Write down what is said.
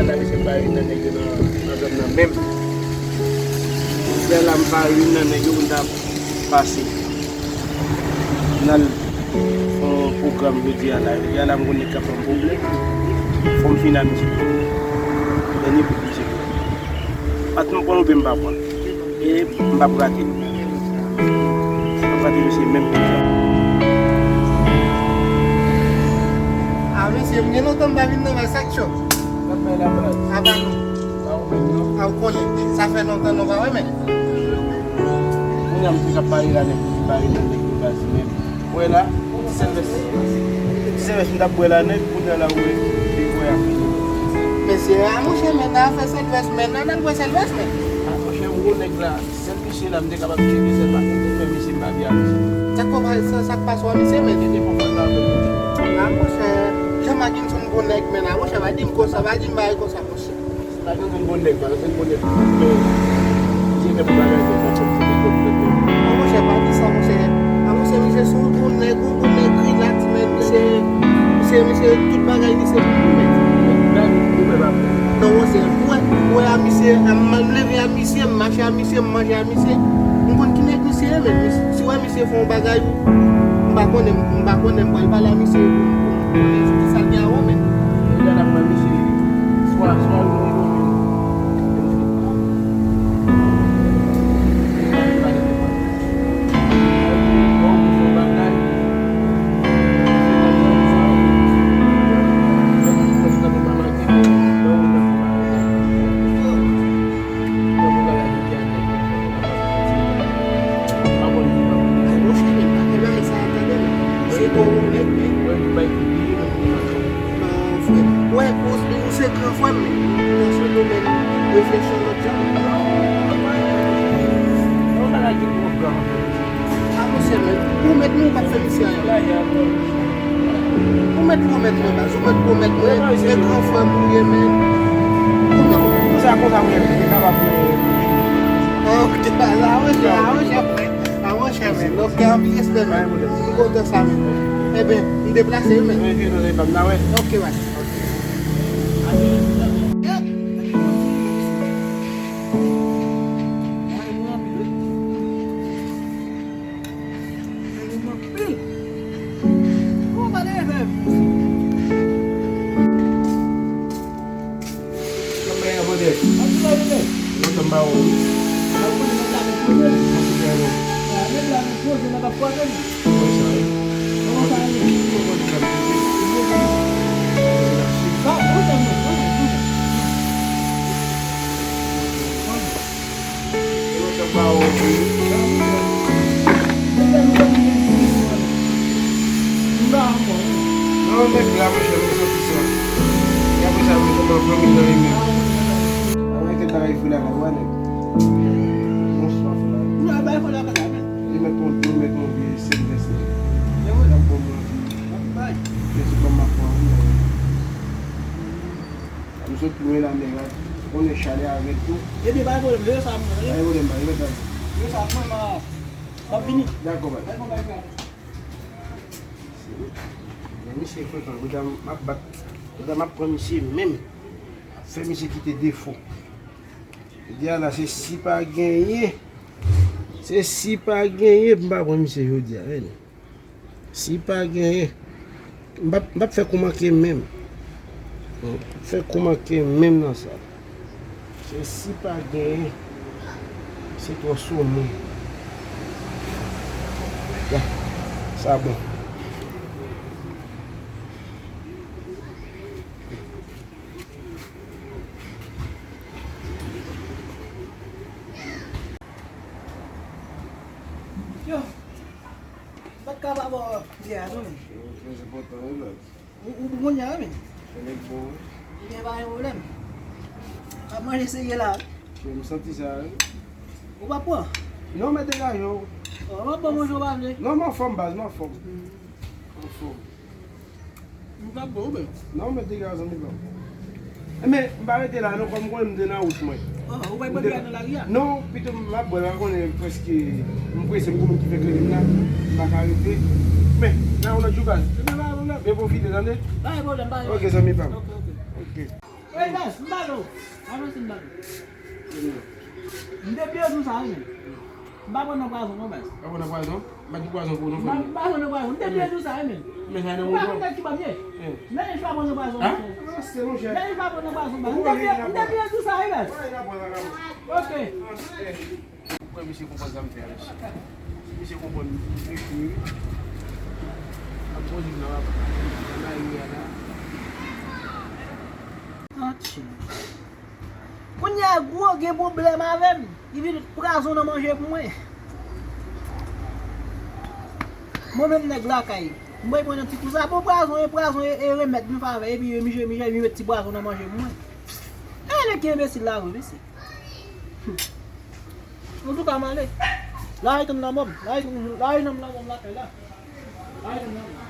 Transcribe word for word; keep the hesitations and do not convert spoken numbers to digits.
N ap eseye pa youn nan nèg yo nan, nan zòn nan menm. Jodi a la, m pa youn nan nèg yo pou n ta pase. N al fè yon pwogram jodi a la. Jodi a la, m konnen k ap fè m pwoblèm. Fò m fin a misye. Dènye bout misye. Patnè m pran oubyen m pa pran. E m p ap rate l. M p ap rate misye menm konsa. A, mesye, m gen lontan m pa vin nan bal, sa k cho? Sa fè la baz. Apa nou? Pa ou menm non. A, ou konnen. Sa fè lontan nou pa wè, men. Kounye a m te ka pale la, nèg, pale la, nèg, baz, men. Wè la, ti sèlvès. Ti sèlvès m t ap bwè la nèt, kounye a la ou wè, li bwè a fini. Mesye, a monchè, men nan afè sèlvès, men nan, nan bwè sèlvès, men. A monchè, m gwo nèg la, sèl misye la, m te kapab cheke sèl pa konte, men misye m pa byen a misye. Sa k fè w pa, sa, sa k pase w a misye, men? Li te konprann la, men. A monchè, Jean Markinson gwo nèg, men a monchè, pa di m konsa, pa di m bagay konsa, monchè. Pa gen okenn bon nèg, pa gen okenn bon nèg. Men, se nèg pou bagay nèg, pa fè ti nèg, nèg, nèg. A monchè, pa di sa, monchè. A monchè, misye se yon bon nèg, yon bon nèg rilaks, men. Misye, misye, misye, tout bagay li se pou li, men. Gade, ou pè pa pè. Non, monchè, ou wè, ou wè a misye, a m leve a misye, m mache a misye, m manje a misye. M konn ki nèg misye ye, men. Si w wè misye fè yon bagay, m pa konnen, m pa konnen, m pral pale a misye pou m, pou m konnen ki sa l gen a wè, men. Lè n ap pran misye, swa, swa yon nèg ou vin. Ay, monchè, men, pa gen bagay sa a tande, men. Se bon, men, men. Bon, frè. Wè, ou, ou se gran frè m, men. Nan se domèn refleksyon lòt jan. A, monchè, men. Ou mèt nou, ou p ap fè misye anyen. Ou mèt pwomèt mwen, baz. Ou mèt pwomèt mwen. E gran frè m ou ye, men. Ou mèt. Konsa, konsa, mwen, mwen kapab, mwen. Ok, baz, a, monchè, a, monchè. A, monchè, men. Ok, anpil respè, men. M kontan sa, men. Eben, m deplase wi, men. Ok, baz. Kòman bagay a, Fèb? Kòman bagay a, Fèb? Ap di la, wi, men. Lontan m pa wè w, wi. Sa w konnen nèg la gen pwoblèm? Mwen se fè non. A, nèg la gen pwoblèm, nèg ap kwaze, men. Mwen sa, wi. Kòman sa ye? Mwen konn sa m te di. Sa, mwen sa, mwen, mwen, mwen. Mwen sa pa wè w vre. Non, nèg la, monchè, mwen santi sa. E apre sa, mwen santi fanmi nan li menm. Mwen gen bagay fou la, la, wè, nèg. Bonswa, fou la. Li mèt yon, li mèt yon vye sèl vès li. L ap bon manje. Li se kòm m ap pran, wi. M sot lwen la, men la, konnen chalè avèk tou. Ebyen, pa gen pwoblèm, lè sa mwen, pa gen pwoblèm, pa gen pwoblèm. Lè sa mwen, m a, m ap vini. Dakò, baz. Pa gen pwoblèm, frè. Men misye frekan, bouda m ap bat, bouda m ap pran misye menm. Fè misye kite defo. Jodi a la, se si pa genyen, se si pa genyen, m pa pran misye jodi a, men. Si pa genyen, m p ap, m p ap fè kou manke menm. M p ap fè kou manke menm nan sa. Se si pa genyen, se twò sou moun. Ya, sa bon. Yo, m pa t ka pa ba w yè a non, men. Yo, trè enpòtan, wi, baz. Ou, ou bon kounye a, wi, men. Nèg bon, wi. Ebyen, pa gen pwoblèm. M ap manje serye la, wi. Yo, m santi sa, wi. Ou pa pran? Non, mete gayo. Oh, m ap bon manje, ou pa vle? Non, m anfòm, baz, m anfòm. Anfòm. M pa bon, men. Non, men dega zanmi pa m. Men, m pa rete la, non, kòm m konnen m te nan wout mwen. Ah, ou pa bwè dega nan lari a? Non, pito m ap bwè la, konnen prèske m prese, m gon moun ki fè kredi m la. M pa ka rete. Men, nan yon lòt jou, baz. Ebyen, pa gen pwoblèm. Men pwofite, tande? Pa gen pwoblèm, pa gen pwoblèm. Ok, zanmi pa m. Ok, ok. Ok. Ey, baz, m pa vle w. Avanse, m pa vle w. M te pye di w sa, wi, men. M pa pran nan pwazon, non, baz. Pa pran nan pwazon? M pa di pwazon pou nou, frè m. M pa pran nan pwazon. M te pye di w sa, wi, men. Men sa nan moto. Ou pa konn nèg ki ban m ye. Men, m pa pran nan pwazon, non, frè m. Men, m pa pran nan pwazon, baz. M te pye, m te pye di w sa, wi, baz. Ok. Ou kwè misye konprann sa m fè a, mesye? Misye konprann, mesye, wi. Ap poze nan la, nan lari a la. Atchè. Kounye a, gwo gen pwoblèm avè m. Li vin pwazon nan manje pou mwen. Mwen menm nèg lakay. Mwen pran nan ti kou sa. Bon, pwazon, e pwazon, e, e remèd m fè avè. Epi, e mije, mije, li met ti pwazon nan manje pou mwen. E nèg ki enbesil la vre, mesye. Antouka, m ale. Lari tann lanmò m. Lari, lari tann lanmò m lakay la. Lari tann lanmò m.